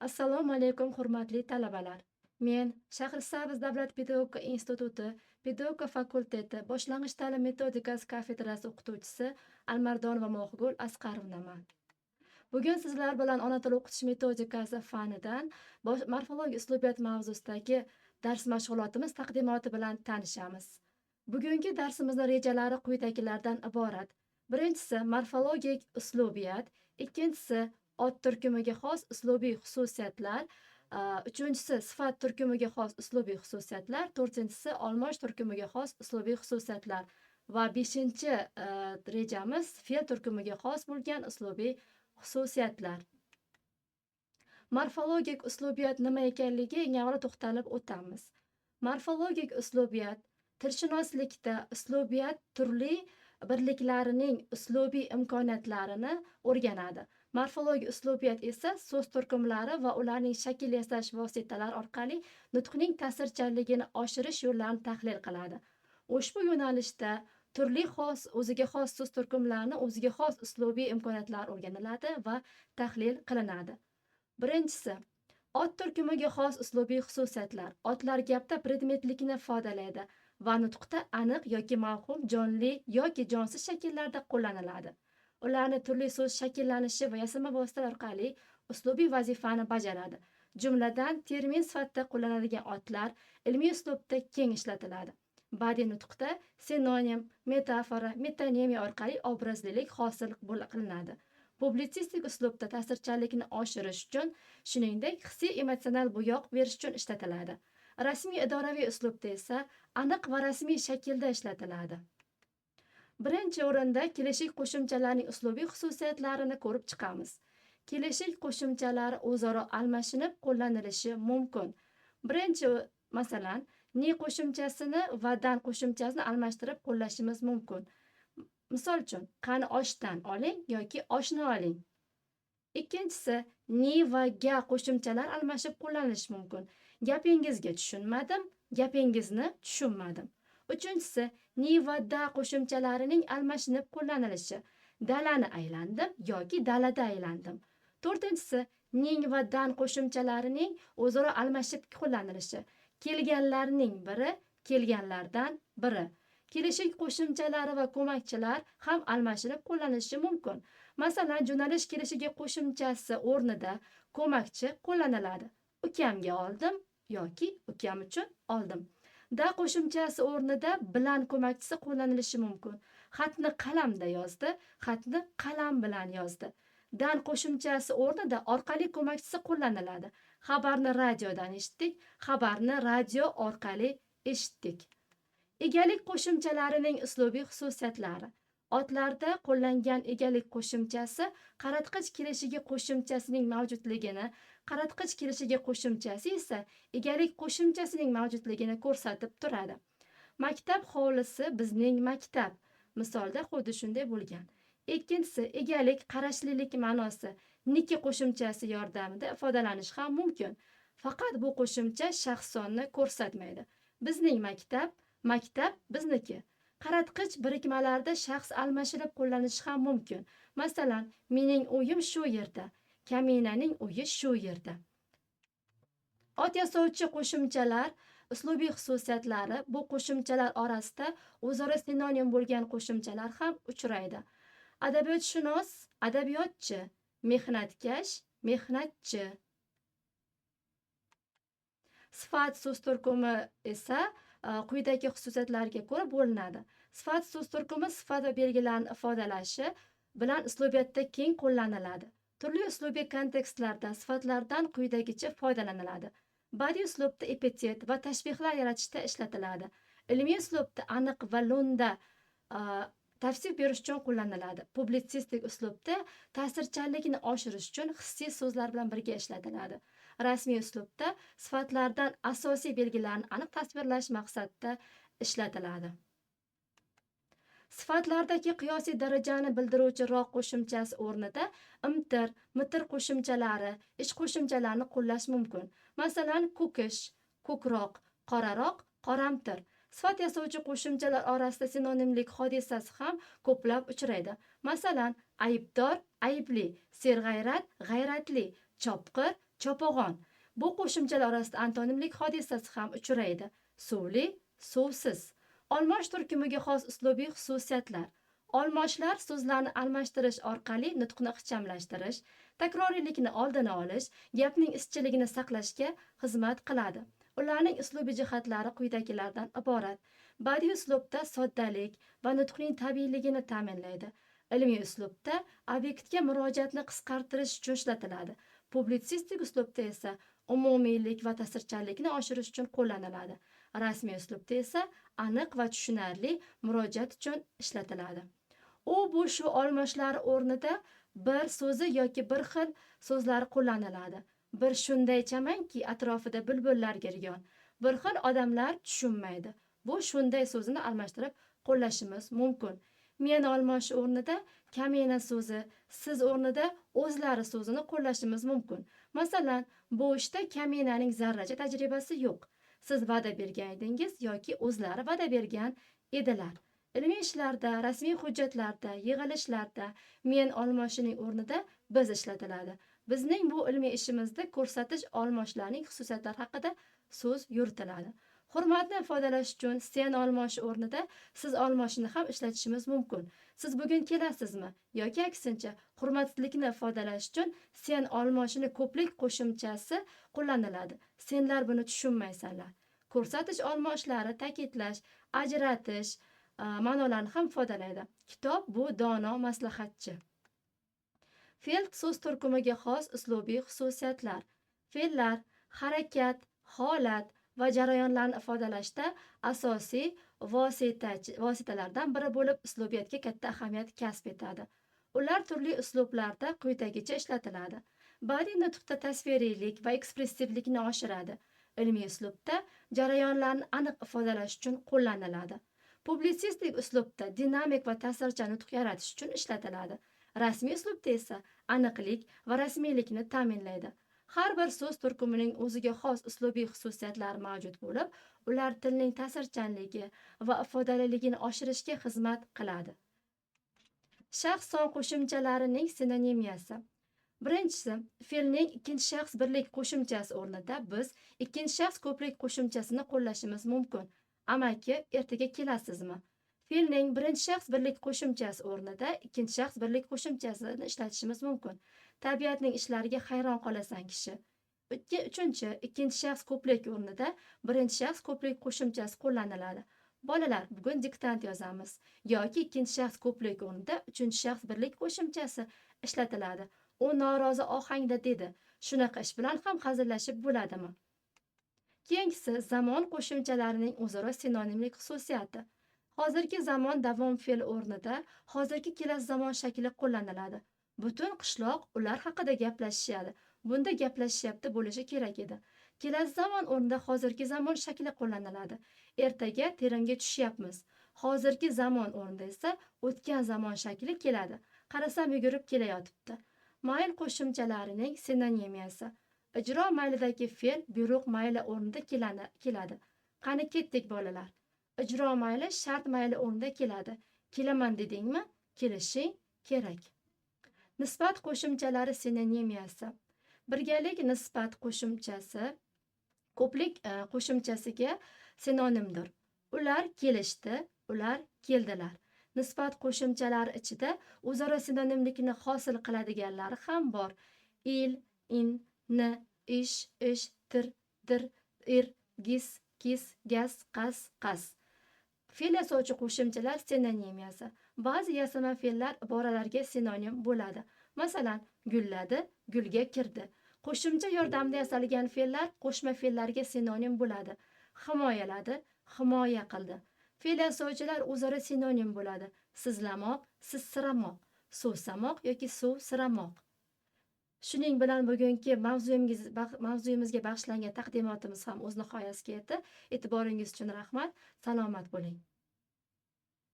Assalomu alaykum, hurmatli talabalar. Men Shahrisabz davlat pedagogika instituti pedagogika fakulteti boshlang'ich ta'lim metodikasi kafedrasi o'qituvchisi Almardonova Mohigul Asqarovnaman. Bugun sizlar bilan ona tili o'qitish metodikasi fanidan morfologik uslubiyat mavzusidagi dars mashg'ulotimiz taqdimoti bilan tanishamiz. Bugungi darsimizning rejalari quyidagilardan iborat. Birinchisi morfologik uslubiyat, ikkinchisi ot turkumiga xos uslubiy xususiyatlar, uchinchisi sifat turkumiga xos uslubiy xususiyatlar, to'rtinchisi olmosh turkumiga xos uslubiy xususiyatlar va beshinchi rejamiz fe'l turkumiga xos bo'lgan uslubiy xususiyatlar. Morfologik uslubiyat nima ekanligi eng avvalo to'xtalib o'tamiz. Morfologik uslubiyat tilshunoslikda uslubiyat turli birliklarining uslubiy imkoniyatlarini o'rganadi. Morfologik uslubiyat esa so'z turkumlari va ularning shakl yasash vositalari orqali nutqning ta'sirchanligini oshirish yo'llarini tahlil qiladi. Ushbu yo'nalishda turli xos, o'ziga xos so'z turkumlarini o'ziga xos uslubiy imkoniyatlar o'rganiladi va tahlil qilinadi. Birinchisi, ot turkumiga xos uslubiy xususiyatlar. Otlar gapda predmetlikni ifodalaydi va nutqda aniq yoki mavhum, jonli yoki jonsiz shakllarda qo'llaniladi. Ularni turli so'z shakllanishi va yasama vositalar orqali uslubiy vazifani bajaradi. Jumladan, termin sifatida qo'llaniladigan otlar ilmiy uslubda keng ishlatiladi. Badiiy nutqda sinonim, metafora, metonimiya orqali obrazlilik hosil qilinadi. Publitsistik uslubda ta'sirchanlikni oshirish uchun, shuningdek, hissiy emotsional bo'yoq berish uchun ishlatiladi. Rasmiy idoraviy uslubda esa aniq va rasmiy shaklda ishlatiladi. Birinchi o'rinda kelishik qo'shimchalarning uslubiy xususiyatlarini ko'rib chiqamiz. Kelishik qo'shimchalari o'zaro almashinib qo'llanilishi mumkin. Birinchi, masalan, ni qo'shimchasini va dan qo'shimchasini almashtirib qo'llashimiz mumkin. Misol uchun, qani oshdan oling yoki oshni oling. Ikkinchisi, ni va ga qo'shimchalar almashib qo'llanilishi mumkin. Gapingizga tushunmadim, gapingizni tushunmadim. Uchinchisi, ni va da qo'shimchalarining almashinib qo'llanilishi. Dalani aylandim yoki dalada aylandim. To'rtinchisi, ning va dan qo'shimchalarining o'zaro almashib qo'llanilishi. Kelganlarning biri, kelganlardan biri. Kelishik qo'shimchalari va ko'makchilar ham almashinib qo'llanilishi mumkin. Masalan, jo'nalish kelishiga qo'shimchasi o'rnida ko'makchi qo'llaniladi. Ukamga oldim yoki ukam uchun oldim. Da qo'shimchasi o'rnida bilan ko'makchisi qo'llanilishi mumkin. Xatni qalamda yozdi, xatni qalam bilan yozdi. Dan qo'shimchasi o'rnida orqali ko'makchisi qo'llaniladi. Xabarni radiodan eshitdik, xabarni radio orqali eshitdik. Egalik qo'shimchalarining uslubiy xususiyatlari. Otlarda qo'llangan egalik qo'shimchasi qaratqich kelishiga qo'shimchasining mavjudligini, qaratqich kelishiga qo'shimchasi esa egalik qo'shimchasining mavjudligini ko'rsatib turadi. Maktab hovlisi bizning maktab. Misolda xuddi shunday bo'lgan. Ikkinchisi, egalik qarashlilik ma'nosi niki qo'shimchasi yordamida ifodalanishi ham mumkin. Faqat bu qo'shimcha shaxs sonni ko'rsatmaydi. Bizning maktab, maktab bizniki. Qaratqich birikmalarda shaxs almashirib qo'llanishi ham mumkin. Masalan, mening uyim shu yerda, kaminaning uyi shu yerda. Ot yasovchi qo'shimchalar uslubiy xususiyatlari bu qo'shimchalar orasida o'zaro sinonim bo'lgan qo'shimchalar ham uchraydi. Adabiyotshunos, adabiyotchi, mehnatkash, mehnatchi. Sifat so'z turkumi esa quyidagi xususiyatlarga ko'ra bo'linadi. Sifat so'z turkumi sifat va belgilarni ifodalashi bilan uslubiyatda keng qo'llaniladi. Turli uslubiy kontekstlarda sifatlardan quyidagicha foydalaniladi. Badiiy uslubda epitet va tashbihlar yaratishda ishlatiladi. Ilmiy uslubda aniq va lo'nda tavsif berish uchun qo'llaniladi. Publitsistik uslubda ta'sirchanlikni oshirish uchun hissiy so'zlar bilan birga ishlatiladi. Rasmiy uslubda sifatlardan asosiy belgilarni aniq tasvirlash maqsadida ishlatiladi. Sifatlardagi qiyosiy darajani bildiruvchi roq qo'shimchasi o'rnida imtir, mitir qo'shimchalari, ish qo'shimchalarini qo'llash mumkin. Masalan, ko'kish, ko'kroq, qoraroq, qoramtir. Sifat yasovchi qo'shimchalar orasida sinonimlik hodisasi ham ko'plab uchraydi. Masalan, aybdor, aybli, serg'ayrat, g'ayratli, chopqir, Chopag'on. Bu qo'shimchalar orasida antonimlik hodisasi ham uchraydi. Suvli, suvsiz. Olmosh turkumiga xos uslubiy xususiyatlar. Olmoshlar so'zlarni almashtirish orqali nutqni ixchamlashtirish, takroriylikni oldini olish, gapning izchilligini saqlashga xizmat qiladi. Ularning uslubiy jihatlari quyidagilardan iborat. Badiiy uslubda soddalik va nutqning tabiiyligini ta'minlaydi. Ilmiy uslubda obyektga murojaatni qisqartirish uchun ishlatiladi. Publitsistik uslubda esa umumiylik va ta'sirchanlikni oshirish uchun qo'llaniladi. Rasmiy uslubda esa aniq va tushunarli murojaat uchun ishlatiladi. U, bu, shu olmoshlari o'rnida bir so'zi yoki bir xil so'zlar qo'llaniladi. Bir shunday chamanki, atrofida bulbullar giryon. Bir xil odamlar tushunmaydi. Bu shunday so'zini almashtirib qo'llashimiz mumkin. Men olmoshi o'rnida kamina so'zi, siz o'rnida o'zlari so'zini qo'llashimiz mumkin. Masalan, bu ishda kaminaning zarracha tajribasi yo'q. Siz va'da bergan edingiz yoki o'zlari va'da bergan edilar. Ilmiy ishlarda, rasmiy hujjatlarda, yig'ilishlarda men olmoshining o'rnida biz ishlatiladi. Bizning bu ilmiy ishimizda ko'rsatish olmoshlarining xususiyatlari haqida so'z yuritiladi. Hurmatni ifodalash uchun sen olmoshi o'rnida siz olmoshini ham ishlatishimiz mumkin. Siz bugun kelasizmi? Yoki aksincha, hurmatsizlikni ifodalash uchun sen olmoshini ko'plik qo'shimchasi qo'llaniladi. Senlar buni tushunmaysanlar. Ko'rsatish olmoshlari ta'kidlash, ajratish ma'nolarni ham ifodalaydi. Kitob bu dono maslahatchi. Fe'l so'z turkumiga xos uslubiy xususiyatlar. Fe'llar harakat, holat va jarayonlarni ifodalashda asosiy vositalardan biri bo'lib, uslubiyatga katta ahamiyat kasb etadi. Ular turli uslublarda quyidagicha ishlatiladi. Badiiy nutqda tasviriylik va ekspressivlikni oshiradi. Ilmiy uslubda jarayonlarni aniq ifodalash uchun qo'llaniladi. Publitsistik uslubda dinamik va ta'sirchan nutq yaratish uchun ishlatiladi. Rasmiy uslubda esa aniqlik va rasmiylikni ta'minlaydi. Har bir so'z turkumining o'ziga xos uslubiy xususiyatlari mavjud bo'lib, ular tilning ta'sirchanligi va ifodaliligini oshirishga xizmat qiladi. Shaxs son qo'shimchalarining sinonimiyasi. Birinchisi, fe'lning ikkinchi shaxs birlik qo'shimchasi o'rnida biz ikkinchi shaxs ko'plik qo'shimchasini qo'llashimiz mumkin. Amaki, ertaga kelasizmi? Fe'lning birinchi shaxs birlik qo'shimchasi o'rnida ikkinchi shaxs birlik qo'shimchasini ishlatishimiz mumkin. Tabiatning ishlariga hayron qolasan kishi. Uchinchi, ikkinchi shaxs ko'plik o'rnida birinchi shaxs ko'plik qo'shimchasi qo'llaniladi. Bolalar, bugun diktant yozamiz. Yoki ikkinchi shaxs ko'plik o'rnida uchinchi shaxs birlik qo'shimchasi ishlatiladi. U norozi ohangda dedi. Shunaqa ish bilan ham hazillashib bo'ladimi? Keyingisi zamon qo'shimchalarining o'zaro sinonimlik xususiyati. Hozirgi zamon davom fe'l o'rnida hozirgi kelasi zamon shakli qo'llaniladi. Butun qishloq ular haqida gaplashishadi. Bunda gaplashishyapti bo'lishi kerak edi. Kelasi zamon o'rnida hozirgi zamon shakli qo'llaniladi. Ertaga terimga tushyapmiz. Hozirgi zamon o'rnida esa o'tgan zamon shakli keladi. Qarasam yugurib kelayotibdi. Mayl qo'shimchalarining sinonimiyasi. Ijro maylidagi fe'l buyruq mayli o'rnida keladi. Qani ketdik bolalar. Ijro mayli shart mayli o'rnida keladi. Kelaman dedingmi? Kelishing kerak. Nisbat qo'shimchalari sinonimiyasi. Birgalik nisbat qo'shimchasi ko'plik qo'shimchasiga sinonimdir. Ular kelishdi, ular keldilar. Nisbat qo'shimchalari ichida o'zaro sinonimlikni hosil qiladiganlari ham bor. Il, in, ni, ish, ish, tir, dir, ir, gis, kis, gas, qas, qas. Fe'l yasovchi qo'shimchalar sinonimiyasi. Ba'zi yasama fe'llar iboralarga sinonim bo'ladi. Masalan, gulladi, gulga kirdi. Qo'shimcha yordamida yasalgan fe'llar qo'shma fe'llarga sinonim bo'ladi. Himoyaladi, himoya qildi. Fe'l yasovchilar o'zaro sinonim bo'ladi. Sizlamoq, sizsiramoq, suvsamoq yoki suvsiramoq. Shuning bilan bugungi mavzuyimizga bag'ishlangan taqdimotimiz ham o'z nihoyasiga yetdi. E'tiboringiz uchun rahmat. Salomat bo'ling.